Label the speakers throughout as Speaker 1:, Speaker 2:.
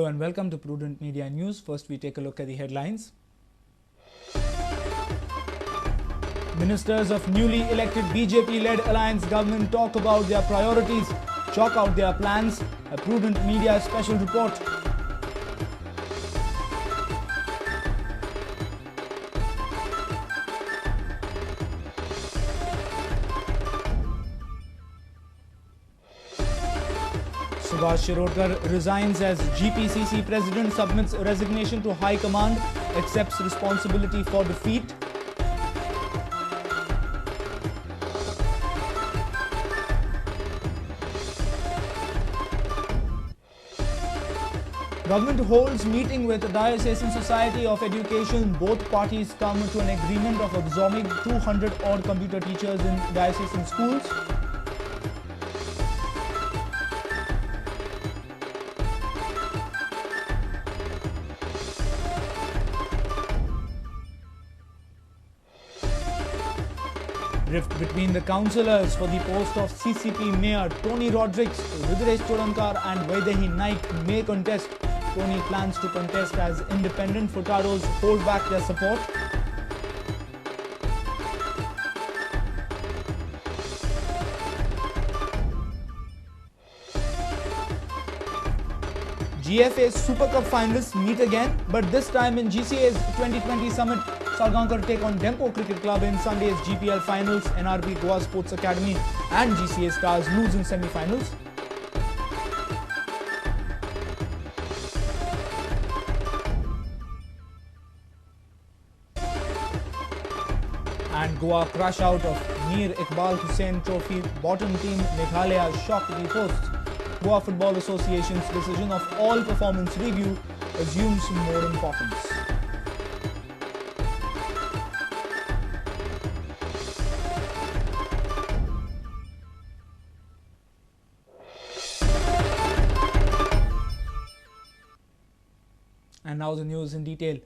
Speaker 1: Hello and welcome to Prudent Media News. First we take a look at the headlines. Ministers of newly elected BJP-led alliance government talk about their priorities, chalk out their plans. A Prudent Media special report. Subhash Shirodkar resigns as GPCC president, submits resignation to High Command, accepts responsibility for defeat. Government holds meeting with Diocesan Society of Education. Both parties come to an agreement of absorbing 200 odd computer teachers in diocesan schools. Rift between the councillors for the post of CCP Mayor Tony Rodrigues, Rudresh Chodankar and Vaidehi Naik may contest. Tony plans to contest as independent. Furtados hold back their support. GFA Super Cup finalists meet again, but this time in GCA's 2020 Summit. Salgaonkar take on Dempo Cricket Club in Sunday's GPL finals. NRB Goa Sports Academy and GCA Stars lose in semi-finals. And Goa crash out of Mir Iqbal Hussain Trophy. Bottom team Meghalaya shock the hosts. Goa Football Association's decision of all performance review assumes more importance. And now the news in detail.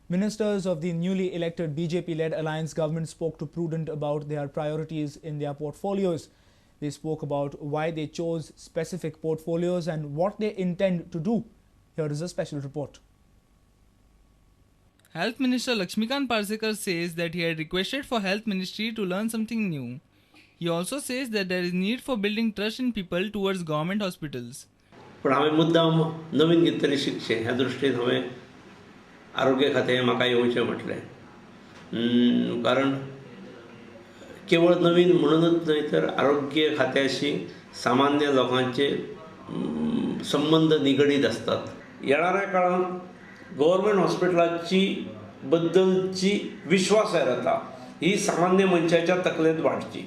Speaker 1: Ministers of the newly elected BJP-led alliance government spoke to Prudent about their priorities in their portfolios. They spoke about why they chose specific portfolios and what they intend to do. Here is a special report.
Speaker 2: Health Minister Lakshmikant Parsekar says that he had requested for Health Ministry to learn something new. He also says that there is need for building trust in people towards government hospitals.
Speaker 3: पण हांवें मुद्दाम नवीन कितें तरी शिकचें ह्या दृश्टीन हांवें आरोग्य खातें म्हाका येवचें म्हटलें, कारण केवळ नवीन म्हणूनच न्हय तर आरोग्य खात्याशी सामान्य लोकांचे संबंद निगडीत आसतात. येणाऱ्या काळांत गव्हर्मेंट हॉस्पिटलाची बद्दलची विश्वासार्हता जाता ही सामान्य मनशाच्या तकलेंत वाडची.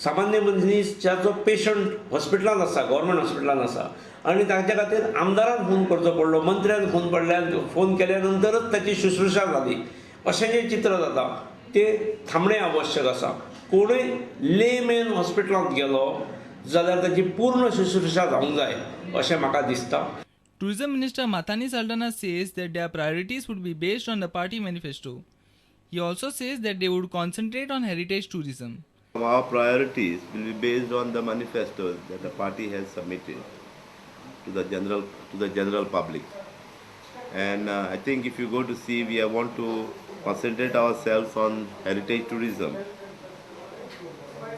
Speaker 3: सामान्य मनशाचो पेशंट हॉस्पिटलान आसा, गव्हर्मेंट हॉस्पिटलान आसा आनी ताच्या खातीर आमदारान फोन करचो पडलो, मंत्र्यान फोन पडल्यान फोन केल्या नंतरच ताची शुश्रूषा जाली अशें जें चित्र जाता तें थांबणें आवश्यक आसा. कोणूय लेमॅन हॉस्पिटलांत गेलो जाल्यार ताची पूर्ण शुश्रूषा जावंक जाय अशें म्हाका दिसता.
Speaker 2: Tourism Minister Mathani Saldanha says that their priorities would be based on the party manifesto. He also says that they would concentrate on heritage tourism.
Speaker 4: Our priorities will be based on the manifestos that the party has submitted to the general public. And I think if you go to see, we want to concentrate ourselves on heritage tourism.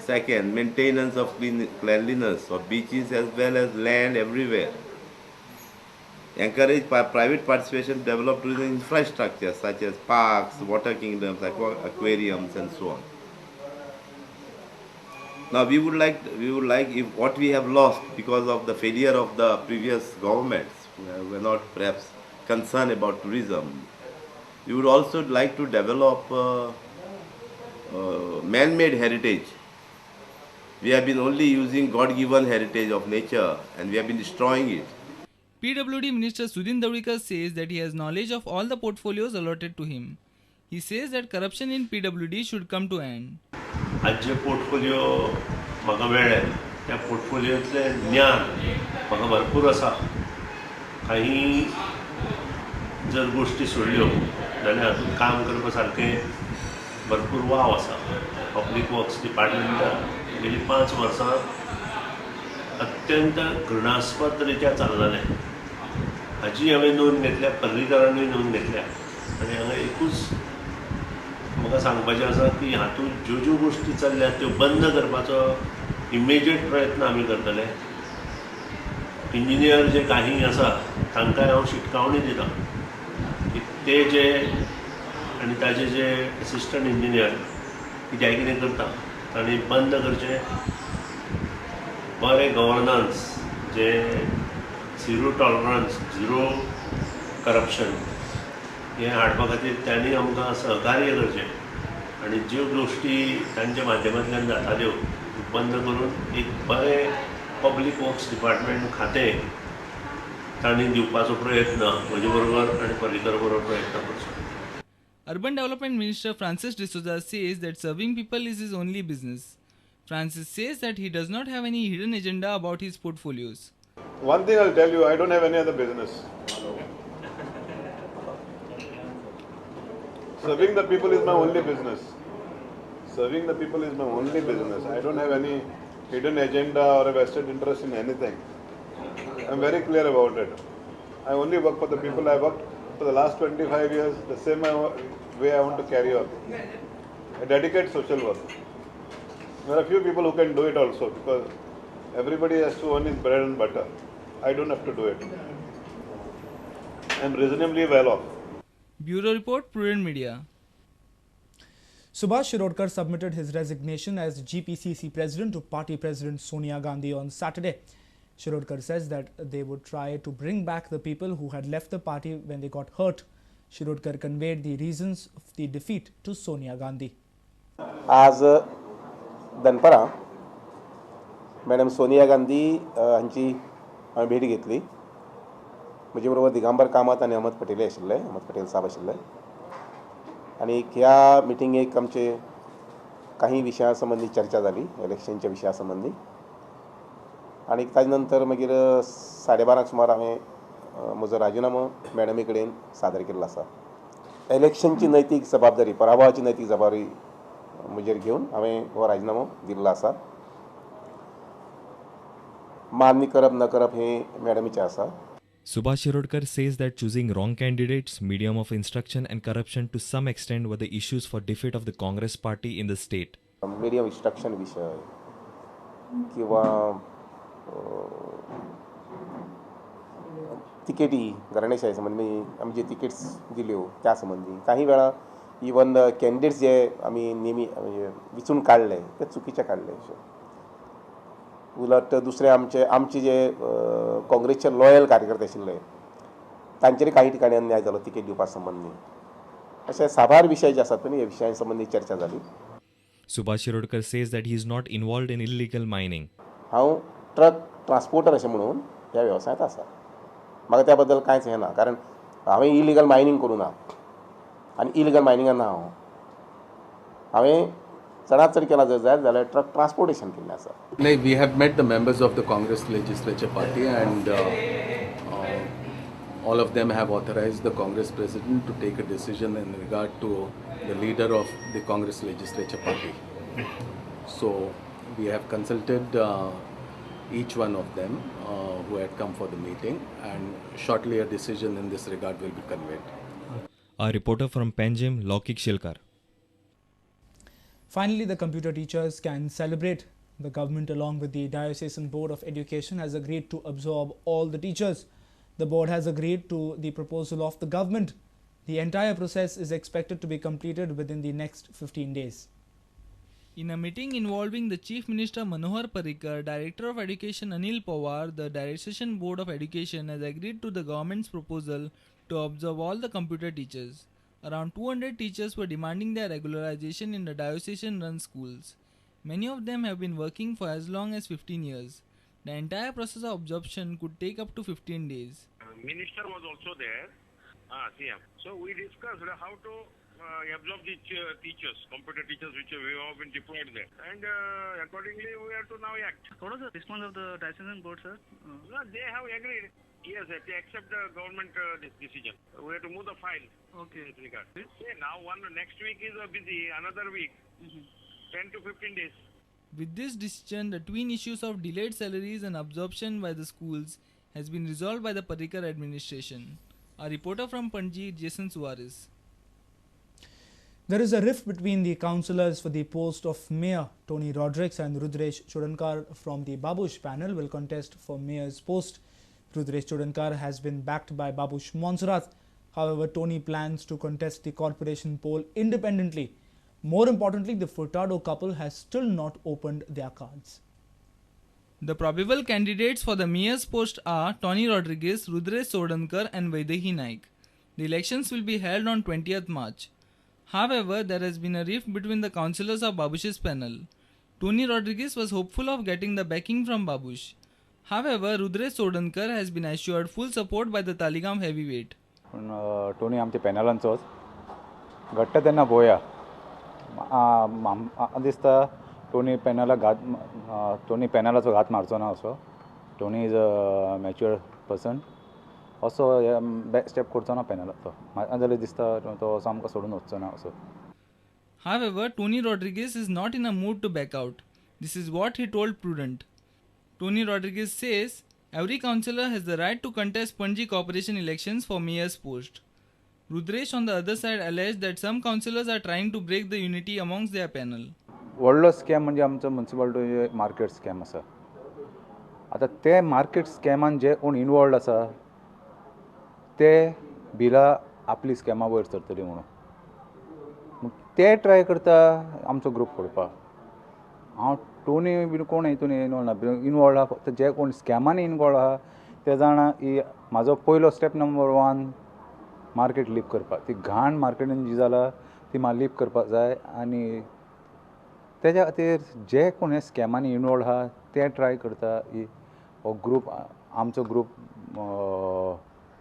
Speaker 4: Second, maintenance of cleanliness of beaches as well as land everywhere. Encourage private participation to develop tourism infrastructure such as parks, water kingdoms, aquariums, and so on. Now we would like if what we have lost because of the failure of the previous governments who were not perhaps concerned about tourism, we would also like to develop man-made heritage. We have been only using God-given heritage of nature and we have been destroying it.
Speaker 2: PWD Minister Sudin Dhavalikar says that he has knowledge of all the portfolios allotted to him. He says that corruption in PWD should come to end.
Speaker 5: आज जे portfolio म्हाका मेळ्ळें त्या पोर्टफोलियोंतलें ज्ञान म्हाका भरपूर आसा. काही जर गोश्टी सोडल्यो जाल्यार हातूंत काम करपा सारकें भरपूर वाव आसा. पब्लीक वर्क्स डिपार्टमेंटान गेली 5 वर्सां अत्यंत घृणास्पद रित्या चल्ललें. हाजी हांवें नोंद घेतल्या, पर्रीकारांनी नोंद घेतल्या. आनी हांगा एकूच म्हाका सांगपाचें आसा की हातूंत ज्यो ज्यो गोश्टी चल्ल्यात त्यो बंद करपाचो इमिजिएट प्रयत्न आमी करतले. इंजिनियर जे काही आसा तांकांय हांव शिटकावणी दिता की ते जे आनी ताजे जे एसिस्टंट इंजिनियर कित्याय कितें करता तांणी बंद करचें. बरें गवर्नन्स जे झिरो टॉलरन्स, झिरो करप्शन हें हाडपा खातीर तांणी आमकां सहकार्य करचें आनी ज्यो गोश्टी तांच्या माध्यमांतल्यान जाता त्यो बंद करून एक बरें पब्लीक वर्क्स डिपार्टमेंट खातें तांणी दिवपाचो प्रयत्न म्हजे बरोबर आनी पर्रीकर बरोबर प्रयत्न करचो.
Speaker 2: Urban Development Minister Francis D'Souza says that serving people is his only business. Francis says that he does not have any hidden agenda about his portfolios.
Speaker 6: One thing I'll tell you, I don't have any other business. Serving the people is my only business. Serving the people is my only business. I don't have any hidden agenda or a vested interest in anything. I'm very clear about it. I only work for the people. I worked for the last 25 years, the same way I want to carry on. I dedicate social work. There are few people who can do it also, because everybody has to earn his bread and butter. I don't have to do it. I'm reasonably well off.
Speaker 2: Bureau Report, Prudent Media.
Speaker 1: Subhash Shirodkar submitted his resignation as GPCC president to party president Sonia Gandhi on Saturday. Shirodkar says that they would try to bring back the people who had left the party when they got hurt. Shirodkar conveyed the reasons of the defeat to Sonia Gandhi.
Speaker 7: आज दनपरां madam Sonia Gandhi हांची हांवें भेट घेतली. म्हजे बरोबर दिगंबर कामत आनी अहमद पटेल आशिल्ले, अहमद पटेल साहब आशिल्ले. आनी ह्या मिटिंगेक आमचे काही विशयां संबंदी चर्चा जाली, इलेक्शनच्या विशया संबंदी. आनी ताजे नंतर मागीर 12:30 सुमार हांवें म्हजो राजिनामो मॅडमी कडेन सादर केल्लो आसा. इलेक्शनची नैतीक जबाबदारी, पराभवाची नैतीक जबाबदारी म्हजेर घेवन हांवें हो राजिनामो दिल्लो आसा. मान्य करप न करप हें मॅडमीचें आसा.
Speaker 8: Subhash Shirodkar says that choosing wrong candidates, medium of instruction and corruption to some extent were the issues for defeat of the Congress party in the state.
Speaker 7: Medium instruction विशय किंवा तिकेटी घराणेशाही संबंदी आमी जे तिकेट्स दिल्यो त्या संबंदी काही वेळा इवन कॅन्डिडेट्स जे आमी नेमी विचून काडले ते चुकीचे काडले. उलट दुसरे आमचे आमचे जे काँग्रेसचे लॉयल कार्यकर्ते आशिल्ले तांचेर काही ठिकाणी अन्याय जालो तिकेट दिवपा संबंदी. अशे साबार विशय जे आसात न्ही, ह्या विशयां संबंदी चर्चा जाली.
Speaker 8: Subhash Shirodkar says that he is not involved in illegal mining.
Speaker 7: हांव ट्रक ट्रान्सपोर्टर अशें म्हणून ह्या वेवसायांत आसा. म्हाका त्या बद्दल कांयच हें ना, कारण हांवें इलिगल मायनींग करूं ना आनी इलिगल मायनिंगान ना. हांव हांवें चडांत चड केला जर जायत जाल्यार ट्रक ट्रान्सपोर्टेशन केल्लें आसा.
Speaker 9: We have met the members of the Congress Legislature Party and all of them have authorized the Congress President to take a decision in regard to the leader of the Congress Legislature Party. So we have consulted each one of them who had come for the meeting, and shortly a decision in this regard will be conveyed.
Speaker 8: A reporter from Panjim, Laukik Shilkar.
Speaker 1: Finally, the computer teachers can celebrate. The government, along with the Diocesan Board of Education, has agreed to absorb all the teachers. The board has agreed to the proposal of the government. The entire process is expected to be completed within the next 15 days.
Speaker 2: In a meeting involving the Chief Minister Manohar Parrikar, Director of Education Anil Pawar, the Diocesan Board of Education has agreed to the government's proposal to absorb all the computer teachers. Around 200 teachers were demanding their regularization in the diocesan-run schools. Many of them have been working for as long as 15 years. The entire process of absorption could take up to 15 days.
Speaker 10: Minister was also there, CM. So we discussed how to absorb the teachers, computer teachers which we have been deployed there. And accordingly we have to now act.
Speaker 11: What was the response of the diocesan board, sir?
Speaker 10: No, they have agreed. Yes, they accept the government this decision. We have to move the file.
Speaker 11: Okay.
Speaker 10: In this regard. See, now one next week is busy, another week, 10 to 15 days.
Speaker 2: With this decision, the twin issues of delayed salaries and absorption by the schools has been resolved by the Parrikar administration. A reporter from Panaji, Jason Suarez.
Speaker 1: There is a rift between the councillors for the post of mayor. Tony Rodrigues and Rudresh Chodankar from the Babush panel will contest for mayor's post. Rudresh Chodankar has been backed by Babush Monserrat. However, Tony plans to contest the corporation poll independently. More importantly, the Furtado couple has still not opened their cards.
Speaker 2: The probable candidates for the mayor's post are Tony Rodrigues, Rudresh Chodankar and Vaidehi Naik. The elections will be held on 20th March. However, there has been a rift between the councillors of Babush's panel. Tony Rodrigues was hopeful of getting the backing from Babush. However, Rudresh Chodankar has been assured full support by the Taligaon heavyweight.
Speaker 12: पूण Tony आमच्या पॅनलांचोच घडटा तेन्ना पळोवया. म्हाका दिसता Tony पॅनलाक घात, Tony पॅनलाचो घात मारचो ना असो. Tony is a mature person, असो बॅक स्टेप करचो ना पॅनलाचो. म्हाका जाल्यार दिसता तो असो आमकां सोडून वचचो ना असो.
Speaker 2: However, Tony Rodrigues is not in a mood to back out. This is what he told Prudent. Tony Rodrigues says every councillor has the right to contest Panaji Corporation elections for mayor's post. Rudresh on the other side alleged that some councillors are trying to break the unity amongst their panel.
Speaker 12: व्हडलो scam म्हणजे आमचो municipality market scam आसा. आतां ते market स्कॅमान जे कोण involved आसा ते बिलां आपली स्कॅमां वयर सरतली म्हणून ते ट्राय करता आमचो ग्रूप फोडपाक. हांव टोनी बीन कोण हितून इनवॉल्ड ना, इनवॉल्ड आहा फक्त जे कोण स्कॅमांनी इनवॉल्ड आहा ते जाणा. ही म्हाजो पयलो स्टेप नंबर 1 मार्केट लीप करपाक. ती घाण मार्केटीन जी जाला ती म्हाका लीप करपाक जाय आनी तेज्या खातीर जे कोण हे स्कॅमांनी इनवॉल्ड आहा ते ट्राय करता ही हो ग्रूप आमचो ग्रूप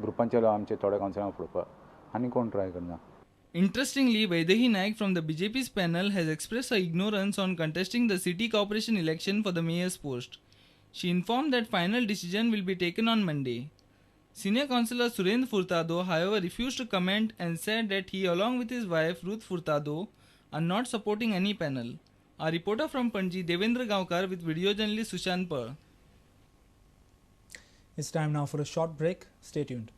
Speaker 12: ग्रुपांचे आमचे थोडे कावन्सिलरांक फोडपाक आनी कोण ट्राय करना.
Speaker 2: Interestingly, Vaidehi Naik from the BJP's panel has expressed her ignorance on contesting the city corporation election for the mayor's post. She informed that final decision will be taken on Monday. Senior councillor Surendra Furtado, however, refused to comment and said that he along with his wife Ruth Furtado are not supporting any panel. Our reporter from Panaji, Devendra Gaonkar, with video journalist Sushant Pal.
Speaker 1: It's time now for a short break. Stay tuned.